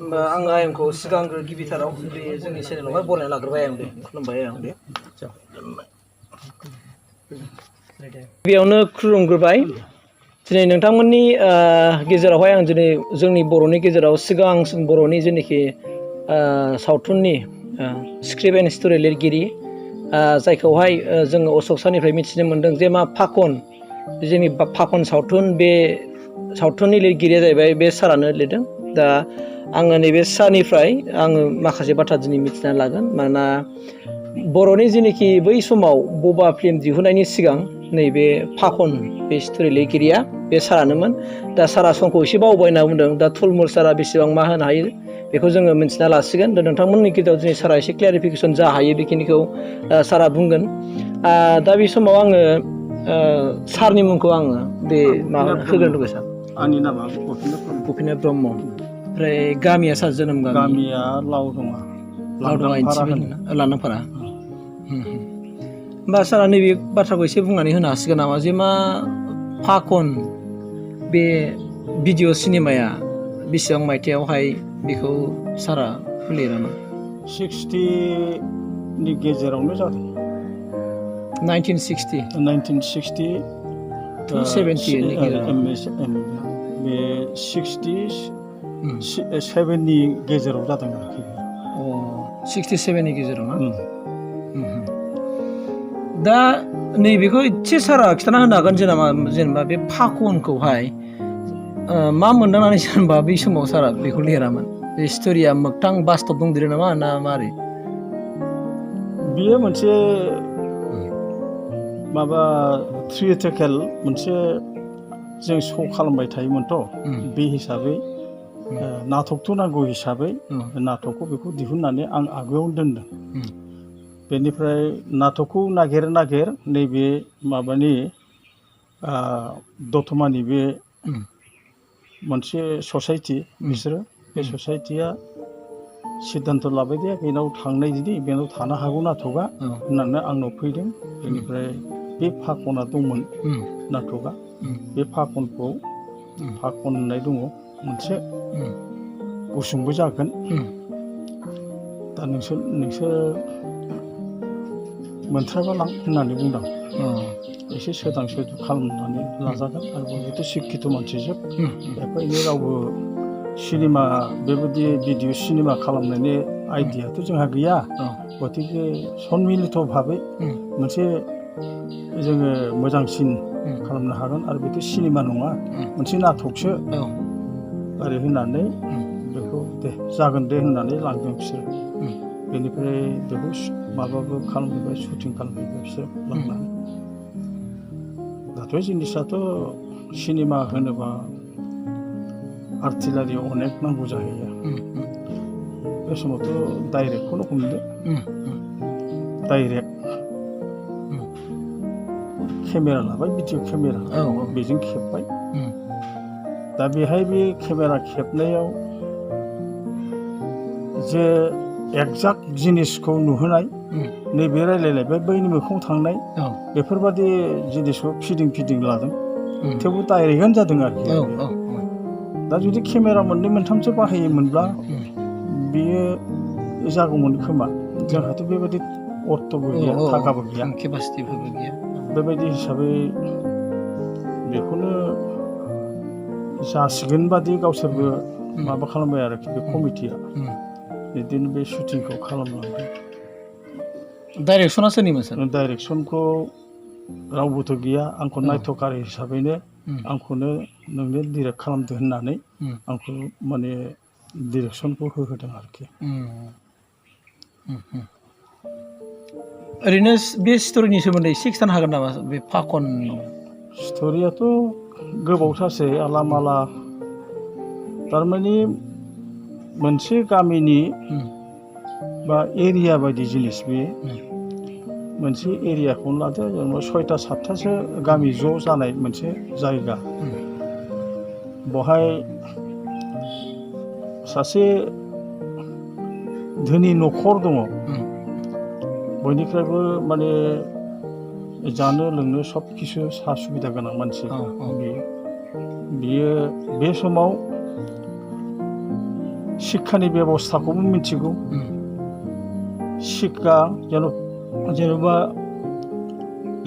होमबा आं आयंखौ सिगांग्रो गिबिथाराव बे जोंनि चेनेलावहाय बरायना लाग्रोबाय आं दे खुलुमबाय आं दे गिबियावनो खुलुमग्रोबाय दिनै नोंथांमोननि गेजेरावहाय आं दिनै जोंनि बर'नि गेजेराव सिगांसिन बर'नि जेनाखि सावथुननि स्क्रिप्ट एन्ड स्ट'रि लिरगिरि जायखौहाय जोङो अशक सारनिफ्राय मिथिनो मोन्दों जे मा फाखन जोंनि फाखन सावथुन बे सावथुननि लिरगिरिया जाहैबाय बे सारानो लिरदों दा आङो नैबे सारनिफ्राय आङो माखासे बाथ्रा दिनै मिथिना लागोन मानोना बर'नि जेनाखि बै समाव बबा फिल्म दिहुननायनि सिगां नैबे फाखन बे स्ट'रि लिरगिरिया बे सारानोमोन दा सारा समखौ एसे बावबाय होनना बुंदों दा थुलमुल सारा बेसेबां मा होनो हायो बेखौ जोङो मिथिना लासिगोन दा नोंथांमोननि गेजेराव दिनै सारा एसे क्लियारिफिकेसन जा हायो बेखिनिखौ सारा बुंगोन दा बे समाव आङो सारनि मुंखौ आङो बे माबा होग्रोनो लुबैयो सार आंनि नामा गपिनाथ ब्रह्म ओमफ्राय गामिया सार जोनोम गामिया लावदङा लांदांफारा होमबा सारा नैबे बाथ्राखौ एसे बुंनानै होनो हासिगोन नामा जे मा फाखन बे भिडिअ सिनेमाया बेसेबां मायथाइयावहाय बेखौ सारा लिरामोन 60नि गेजेरावनो जादों 1960 to 70 नि गेजेराव बे 67नि गेजेराव जादों आरोखि 67नि गेजेराव ना दा नैबेखौ एसे सारा खिन्थाना होनो हागोन जेनेबा बे फाखनखौहाय मा मोनदांनानै जेनेबा बै समाव सारा बेखौ लिरामोन बे स्ट'रिया मोगथां बास्तब दंदेरो नामा ना मारै बियो मोनसे माबा थियेटारकेल मोनसे जों श' खालामबाय थायोमोनथ' बे हिसाबै नाटकथ' नांगौ हिसाबै नाटकखौ बेखौ दिहुननानै आं आगोलावनो दोनदों बेनिफ्राय नाटकखौ नागिर नैबे माबानि दतमानि बे मोनसे ससाइटि बिसोरो बे ससाइटिया सिद्धान्त लाबाय दे बेनाव थांनाय जुदि बेनाव थानो हागौ नाटकआ होननानै आंनाव फैदों बेनिफ्राय बे फाखना दंमोन नाटकआ बे फाखनखौ फाखन होननाय दङ मोनसे गुसुंबो जागोन दा नोंसोर मोनथ्राबा लां होननानै बुंदों एसे सोदां सोदु खालामनानै लाजागोन आरो बयबोथ' सिक्खित' मानसिजोब एफा एनै रावबो सिनेमा बेबायदि भिडिअ सिनेमा खालामनायनि आइडियाथ' जोंहा गैया गतिके सन्मिलित भाबै मोनसे जोङो मोजांसिन खालामनो हागोन आरो बेथ' सिनेमा नङा मोनसे नाटकसो आरो होननानै बेखौ दे जागोन दे होननानै लांदों बिसोर बेनिफ्राय बेखौ माबाबो खालामहैबाय शुटिं खालामहैबाय बिसोर लांनानै दाथ' जिनिसाथ' सिनेमा होनोबा आर्टिलारियाव अनेक नांगौ जाहैयो बे समावथ' डाइरेक्टखौनो हमदो डाइरेक्ट केमेरा लाबाय भिडिअ केमेरा बेजों खेबबाय दा बेहाय बे केमेरा खेबनायाव जे एक्जाक्ट जिनिसखौ नुहोनाय नैबे रायलायलायबाय बैनि मोखाङाव थांनाय बेफोरबादि जिनिसखौ फिदिं लादों थेवबो डाइरेक्टआनो जादों आरोखि दा जुदि केमेरा मोननै मोनथामसो बाहायोमोनब्ला बियो जागौमोन खोमा जोंहाथ' बेबायदि अर्थ'बो गैया थाखाबो गैया केपासिटिफोरबो गैया बेबायदि हिसाबै बेखौनो जासिगोन बादि गावसोरबो माबा खालामबाय आरोखि बे कमिटिया बिदिनो बे शुटिंखौ खालामलांदों डाइरेक्सना सोरनिमोन सार डाइरेक्सनखौ रावबोथ' गैया आंखौ नायथ'कार हिसाबैनो आंखौनो नोंनो डिरेक्ट खालामदो होननानै आंखौ माने डिरेक्सनखौ होहोदों आरोखि ओरैनो बे स्ट'रिनि सोमोन्दै एसे खिथानो हागोन नामा बे फाखन स्ट'रियाथ' गोबावथारसै आला माला थारमाने मोनसे गामिनि बा एरिया बायदि जिनिस बे मोनसे एरियाखौनो लादो जेनेबा 6टा 7टासो गामि ज' जानाय मोनसे जायगा बहाय सासे धोनि न'खर दङ बयनिफ्रायबो माने जानो लोंनो सब किसु सा सुबिदा गोनां मानसि बियो बे समाव शिक्षानि बेबस्थाखौबो मिथिगौ शिक्षा जेन'बा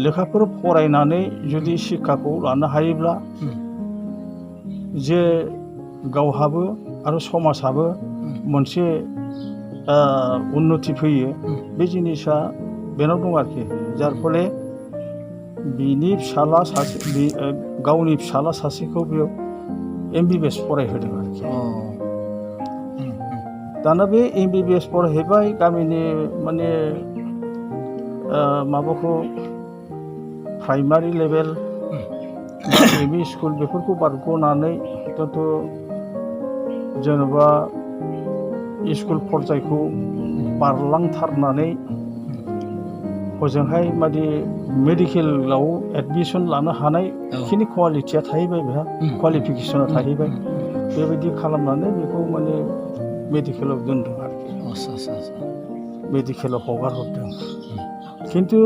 लेखाफोर फरायनानै जुदि शिक्षाखौ लानो हायोब्ला जे गावहाबो आरो समाजाबो मोनसे उन्नति फैयो बे जिनिसा बेनाव दं आरोखि जार फले बिनि फिसाला सासे गावनि फिसाला सासेखौ बेयाव MBBS फरायहोदों आरोखि दाना बे MBBS फरायहैबाय गामिनि माने माबाखौ प्राइमारि लेभेल एमइ स्कुल बेफोरखौ बारग'नानै दाथ' जेन'बा स्कुल पर्यायखौ बारलांथारनानै हजोंहाय माने मेडिकेलाव एडमिसन लानो हानाय खिनि कुवालिटिया थाहैबाय बेहा क्वालिफिकेसना थाहैबाय बेबायदि खालामनानै बेखौ माने मेडिकेलाव दोनदों आरोखि मेडिकेलाव हगार हरदों खिन्थु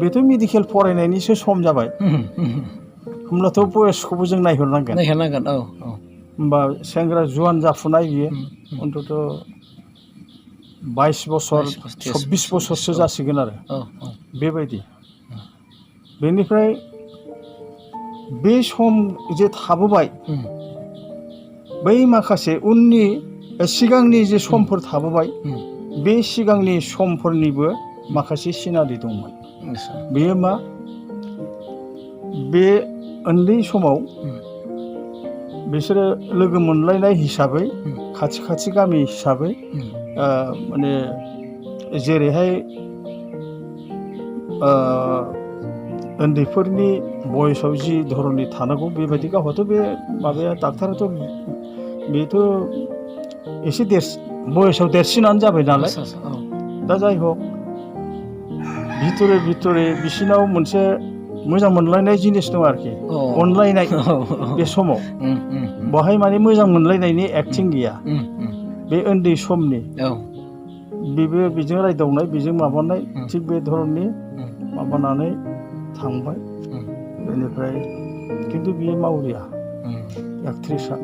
बेथ' मेडिकेल फरायनायनिसो सम जाबाय होमब्लाथ' बयसखौबो जों नायहरनांगोन औ होमबा सेंग्रा जुवान जाफुनाय बियो अन्तत 22 बोसोर 24 बोसोरसो जासिगोन आरो बेबायदि बेनिफ्राय बे सम जे थाबोबाय बै माखासे उननि सिगांनि जे समफोर थाबोबाय बे सिगांनि समफोरनिबो माखासे सिनारि दंमोन बेयो मा बे उन्दै समाव बिसोरो लोगो मोनलायनाय हिसाबै खाथि खाथि गामि हिसाबै माने जेरैहाय उन्दैफोरनि बयसआव जि धरननि थानांगौ बेबायदि गावहाथ' बे माबाया डाक्टाराथ' बेथ' एसे बयसआव देरसिनानो जाबाय नालाय दा जाय हक भितरे बिसिनाव मोनसे मोजां मोनलायनाय जिनिस दं आरोखि अनलायनाय बे समाव बहाय माने मोजां मोनलायनायनि एक्टिं गैया बे उन्दै समनि बेबो बेजों रायदावनाय बेजों माबानाय थिग बे धरननि माबानानै थांबाय बेनिफ्राय खिन्थु बियो मावरिया एक्ट्रिसा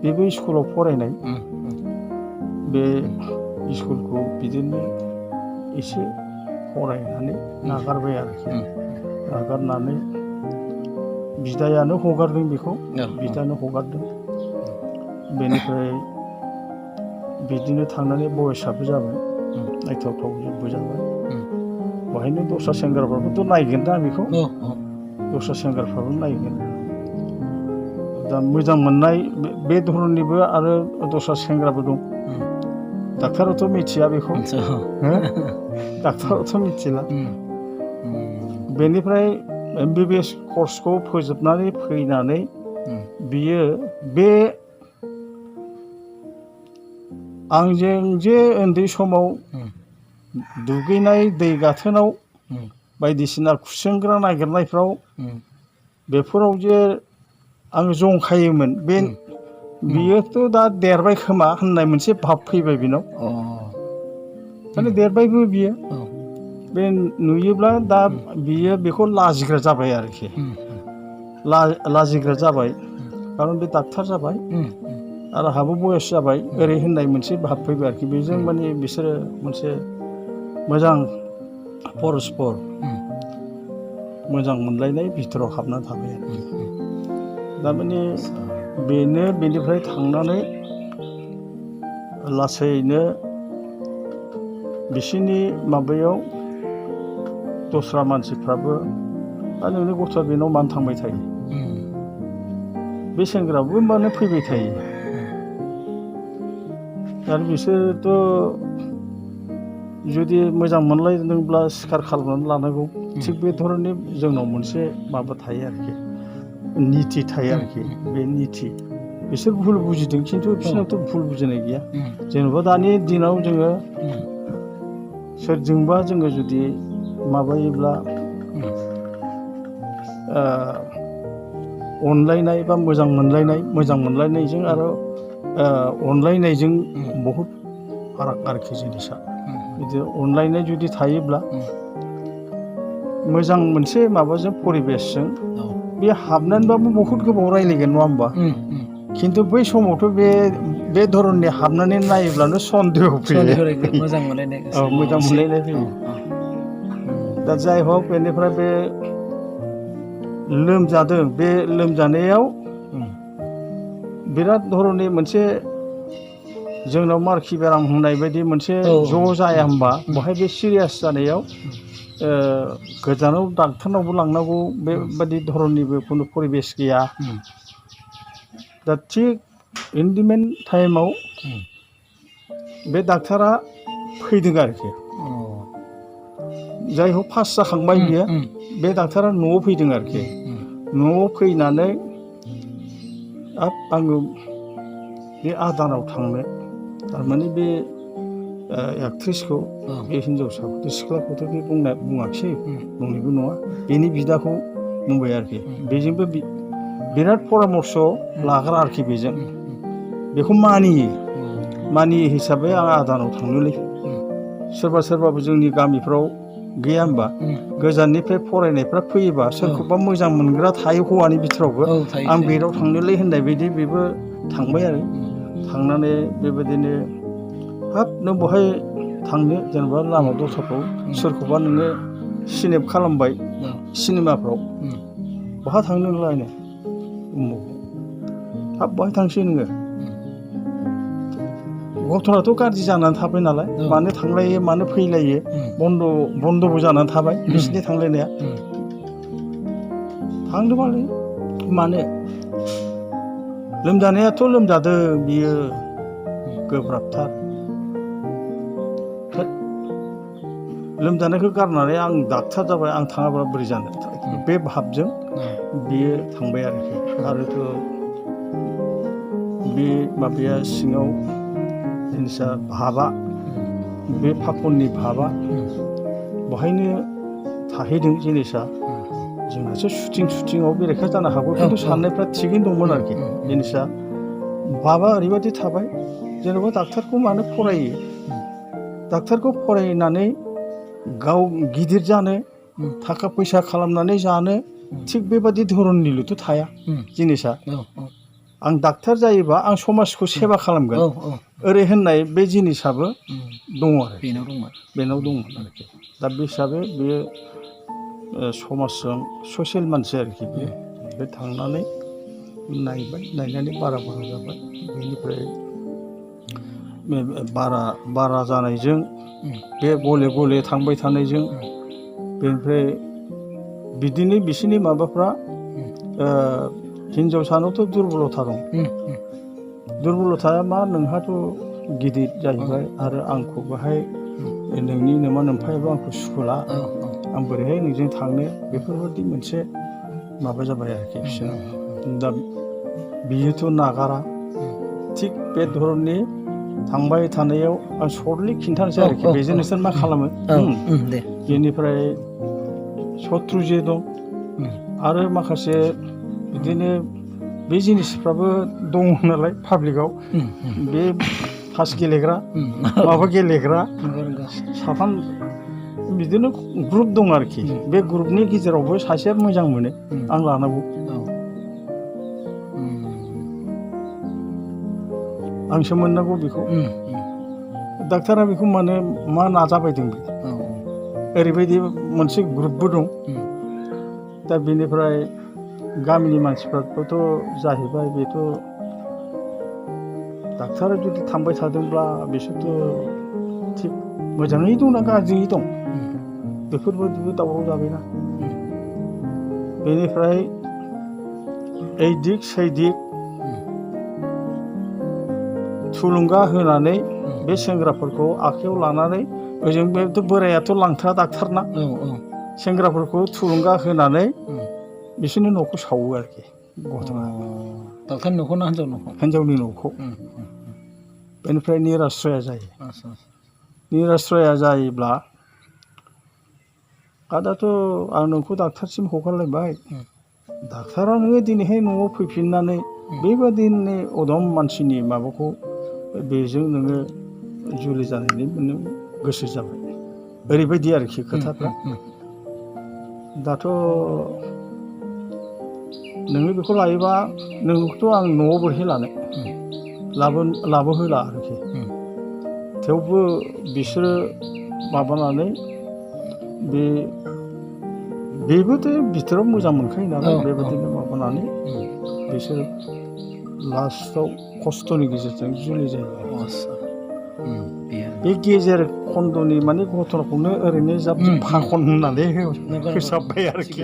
बेबो स्कुलाव फरायनाय बे स्कुलखौ बिदिनो एसे फरायनानै नागारबाय आरोखि नागारनानै बिदायानो हगारदों बेखौ बिदानो हगारदों बेनिफ्राय बिदिनो थांनानै बयसआबो जाबाय नायथावथावबो जाबाय बेहायनो दस्रा सेंग्राफ्राबोथ' नायगोन दा बेखौ दस्रा सेंग्राफ्राबो नायगोन दा मोजां मोननाय बे धरननिबो आरो दस्रा सेंग्राबो दं डाक्टाराथ' मिथिया बेखौ डाक्टाराथ' मिथिला बेनिफ्राय MBBS कर्सखौ फोजोबनानै फैनानै बियो बे आंजों जे उन्दै समाव दुगैनाय दै गाथोनाव बायदिसिना खुसेंग्रा नागिरनायफ्राव बेफोराव जे आं जंखायोमोन बे बियोथ' दा देरबाय खोमा होननाय मोनसे भाब फैबाय बेनाव माने देरबायबो बियो बे नुयोब्ला दा बियो बेखौ लाजिग्रा जाबाय आरोखि लाजिग्रा जाबाय खारन बे डाक्टार जाबाय आरो हाबो बयस जाबाय ओरै होननाय मोनसे भाब फैबाय आरोखि बेजों माने बिसोरो मोनसे मोजां परस्पर मोजां मोनलायनाय भितराव हाबनानै थाबाय आरोखि दा माने बेनो बेनिफ्राय थांनानै लासैनो बिसिनि माबायाव दस्रा मानसिफ्राबो नोंनि गथ'आ बेनाव मानो थांबाय थायो बे सेंग्राबो मानो फैबाय थायो आरो बिसोरथ' जुदि मोजां मोनलायदोंब्ला सिखार खालामनानै लानांगौ थिग बे धरननि जोंनाव मोनसे माबा थायो आरोखि निथि थायो आरोखि बे निथि बिसोर भुल बुजिदों खिन्थु बिसोरनावथ' भुल बुजिनाय गैया जेनेबा दानि दिनाव जोङो सोरजोंबा जोङो जुदि माबायोब्ला अनलायनाय बा मोजां मोनलायनायजों आरो अनलायनायजों बहुद फाराग आरोखि जिनिसा बिदि अनलायनाय जुदि थायोब्ला मोजां मोनसे माबाजों परिबेसजों बे हाबनानैबाबो बहुद गोबाव रायलायगोन नङा होमबा खिन्थु बै समावथ' बे बे धरननि हाबनानै नायोब्लानो सन्देह फैयो मोजां मोनलायनाय औ मोजां मोनलायनाय फैयो दा जाय हक बेनिफ्राय बे लोमजादों बे लोमजानायाव बिराद धरननि मोनसे जोंनाव मारखि बेराम होननाय बायदि मोनसे ज' जाया होमबा बहाय बे सिरियास जानायाव गोजानाव डाक्टारनावबो लांनांगौ बेबायदि धरननिबो खुनु परिबेस गैया दा थिग इन्डिमेन्ट टाइमाव बे डाक्टारा फैदों आरोखि जाय हक पास जाखांबाय बियो बे डाक्टारा न'आव फैदों आरोखि न'आव फैनानै आङो बे आदानाव थांनो थारमाने बे एक्ट्रिसखौ बे हिन्जावसाखौ सिख्लाखौथ' बे बुङाखिसै बुंनायबो नङा बेनि बिदाखौ बुंबाय आरोखि बेजोंबो बिराद परामर्श लाग्रा आरोखि बेजों बेखौ मानियो हिसाबै आं आदानाव थांनोलै सोरबा सोरबाबो जोंनि गामिफ्राव गैया होमबा गोजाननिफ्राय फरायनायफ्रा फैयोबा सोरखौबा मोजां मोनग्रा थायो हौवानि बिथोरावबो आं बेनाव थांनोलै होननाय बायदि बेबो थांबाय आरो थांनानै बेबायदिनो हाब नों बहाय थांनो जेनेबा लामा दथाफ्राव सोरखौबा नोङो सिनेप खालामबाय सिनेमाफ्राव बहा थांनो नोंलायनो हाब बहाय थांसै नोङो गथ'नाथ' गाज्रि जानानै थाबाय नालाय मानो थांलायो मानो फैलायो बन्द'बो जानानै थाबाय बिसिनि थांलायनाया थांदोंबालाय मानो लोमजानायाथ' लोमजादों बियो गोब्राबथार लोमजानायखौ गारनानै आं डाक्टार जाबाय आं थाङाब्ला बोरै जानो बे भाबजों बियो थांबाय आरोखि आरोथ' बे माबाया सिङाव जिनिसा भाबा बे फाखननि भाबा बहायनो थाहैदों जिनिसा जोंहासो शुटिंआव बेरेखा जानो हागौ खिन्थु साननायफ्रा थिगैनो दंमोन आरोखि जिनिसा भाबा ओरैबायदि थाबाय जेनेबा डाक्टारखौ मानो फरायो डाक्टारखौ फरायनानै गाव गिदिर जानो थाखा फैसा खालामनानै जानो थिग बेबादि धरननिल'थ' थाया जिनिसा आं डाक्टार जायोबा आं समाजखौ सेबा खालामगोन ओरै होननाय बे जिनिसाबो दङ आरो बेनाव दंमोन आरोखि दा बे हिसाबै बेयो समाजजों ससियेल मानसि आरोखि बे थांनानै नायबाय नायनानै बारा जाबाय बेनिफ्राय बारा जानायजों बे गले गले थांबाय थानायजों बेनिफ्राय बिदिनो बिसोरनि माबाफ्रा हिन्जावसानावथ' दुरबलथा दं दुरबलथाया मा नोंहाथ' गिदिर जाहैबाय आरो आंखौ बेहाय नोंनि नोमा नोम्फायाबो आंखौ सुखुला आं बोरैहाय नोंजों थांनो बेफोरबायदि मोनसे माबा जाबाय आरोखि बिसोरनाव दा बियोथ' नागारा थिग बे धरननि थांबाय थानायाव आं सर्टलि खिन्थानोसै आरोखि बेजों नोंसोर मा खालामो बेनिफ्राय शत्रुजे दं आरो माखासे बिदिनो बे जिनिसफ्राबो दङ नालाय पाब्लिकआव बे तास गेलेग्रा माबा गेलेग्रा साथाम बिदिनो ग्रुप दं आरोखि बे ग्रुपनि गेजेरावबो सासेया मोजां मोनो आं लानांगौ आंसो मोननांगौ बेखौ डाक्टारा बेखौ मानो मा नाजाबायदों बे ओरैबायदि मोनसे ग्रुपबो दं दा बेनिफ्राय गामिनि मानसिफ्राबोथ' जाहैबाय बेथ' डाक्टारा जुदि थांबाय थादोंब्ला बिसोरथ' थिग मोजाङै दं ना गाज्रियै दं बेफोरबायदिबो दावराव जाबायना बेनिफ्राय ओइ दिग सै दिग थुलुंगा होनानै बे सेंग्राफोरखौ आखायाव लानानै ओजों बेथ' बोरायाथ' लांथारा डाक्टारना सेंग्राफोरखौ थुलुंगा होनानै बिसोरनि न'खौ सावो आरोखि गथ'आ डाक्टारनि न'खौ ना हिन्जावनि न'खौ बेनिफ्राय निरास्रया जायो निरास्रया जायोब्ला दाथ' आं नोंखौ डाक्टारसिम हगारलायबाय डाक्टारा नोङो दिनैहाय न'आव फैफिननानै बेबादिनो अदम मानसिनि माबाखौ बेजों नोङो जुलि जानायनि नों गोसो जाबाय ओरैबायदि आरोखि खोथाफ्रा दाथ' नोङो बेखौ लायोबा नोंखौथ' आं न'आव बोरैहाय लानो लाबोहोला आरोखि थेवबो बिसोरो माबानानै बेबोथ' बिथोराव मोजां मोनखायो नालाय बेबायदिनो माबानानै बिसोर लास्टआव खस्थ'नि गेजेरजों जुलि जायो बे गेजेर खन्द'नि माने घटनाखौनो ओरैनो जाब फाखन होननानै फोसाबबाय आरोखि